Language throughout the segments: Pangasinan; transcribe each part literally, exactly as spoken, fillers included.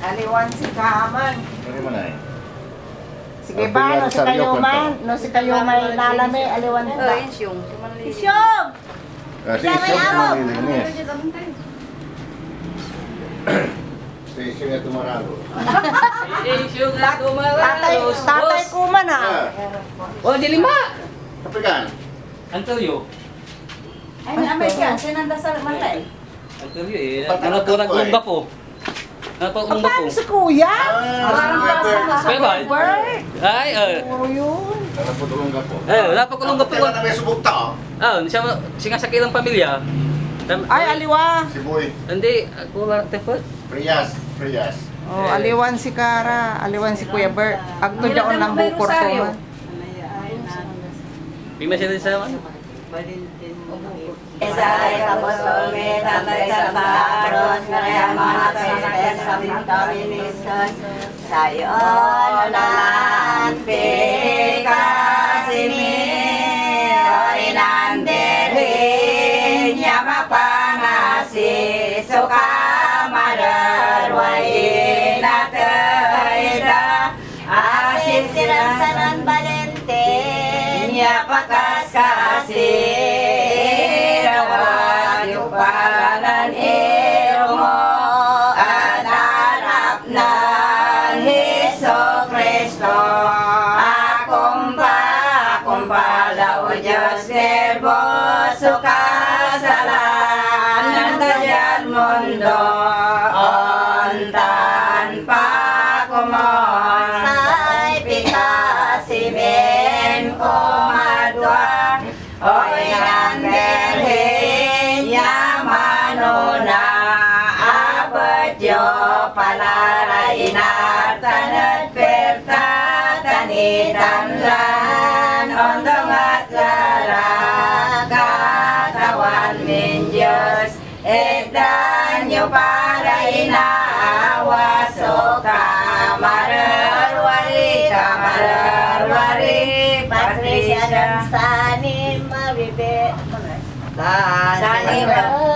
Aliwan si Kaman. Ano man ay? Sige ba, no si kayo man, no si kayo may lalami, aliwan ka. Isyong. Isyong! Ah, si Isyong si Manlilinis. Si Isyong at Tumaralo. Isyong at Tatay, Tumaralo. Tatay ko man, ah. Ah. Oh, di lima. Kapitan. Antonio. Ay, naamay ka. Sinanda sa matay. Antonio, eh. Ba't ano po, anak ko, eh? Nagmungga po. Ano po, mungga po? Paano si Kuya? Ah, si Kuya Bert. Kuya Bert. Ay, eh. Oo, yun. Ano po, tulong ka po? Eh, wala po, tulong ka po. Kailan na may subok ta, oh? Ah, siya, siya nga sa kailang pamilya. Tam-, Ay, aliwa. Si Boy. Hindi, ako lang, te po. Frias, Frias. Oh, eh, aliwan si Kara, aliwan si Kuya Bert. Agto Mira, diyan ang may bukor ko, rosaryo. Ha? Di masya din sa ano? Isay kabos mi, tatay sa Aaron, ngayon mga sa Pentaministan, sayon nan pikasi mi, oy nan Birhen ya mapangasi, so kamarerway inatey da. Asin siran San Valentin ya pakaskasi, irawat yo pa lan irungo ed arap nen Jesu-Cristo. Akumpa, akumpala, O Dios, Birhen, so kasalanan da diad mundo, ontan pa komun say pikasi min kumadua. Oy nan Birhen ya manona, abet yo pa la ray inar tan ed puirta, tan itan lan ondungat la ra, Katawan min Dios. Itdan yo pa ray inaawa so kamarerwari, kamarerwari, Patricia, Patricia, Sani, Maribe, Sani,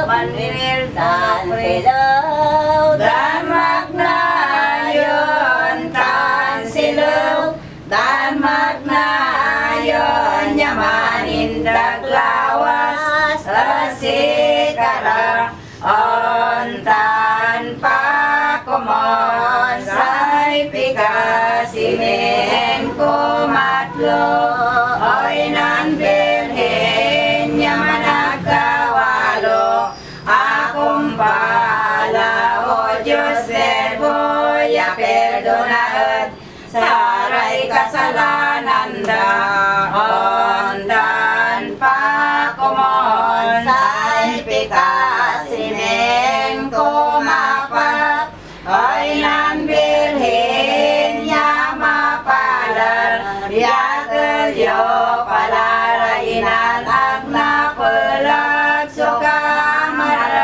Manuel, dan Fredo, dan Magna, yon tan Silo, tan Magna, yon ya manindag lawas ed sikara, ontan pa komun say pikasi min kumatlo, oy nan Birhen ya managkawalo, akumpala, O Dios, Birhen ya pirdona ed saray kasalanan da, ontan pa komun say pikasi min kumapat. Oy nan Birhen ya mapalal, riakel yo pa la ray inan ag napelag so kamarerwa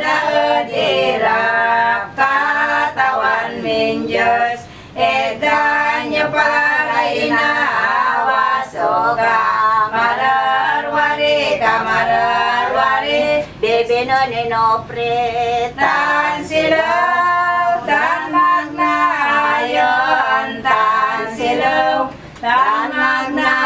da ed irap, Katawan min Dios. Itdan yo pa ray inaawa so kamarerwari, kamarerwari, bibino ni Nopre, tan Silo, tan Magna, ayon tan Silo, tan Magna,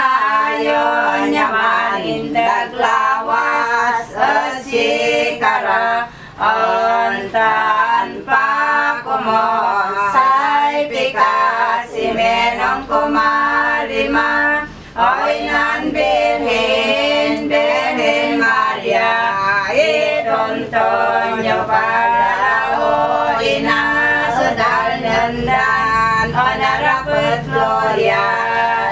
ayon ya manindag lawas ed sikara. Ontan pa komun say pikasi min kumalima. Oy nan Birhen, Birhen Maria, itonton yo pa la, O Ina, so dalnen dan onarap ed gloria,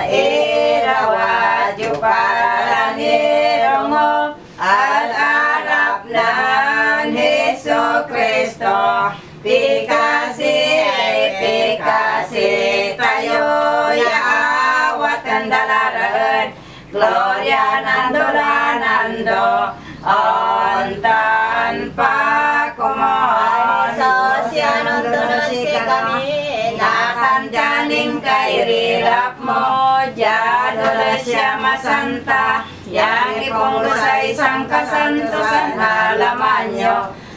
irawat yo pa lan irungo ed arap nen Jesu-Cristo, pikasi ay pikasi tayo ya awaten da la ra ed gloria nando lan nando, ontan pa komun. Ay, Jesus, ya nondonon sikami, natan diad inkairap mo, diad oles ya masanta, ya angiponggo say sankasantosan a laman yo.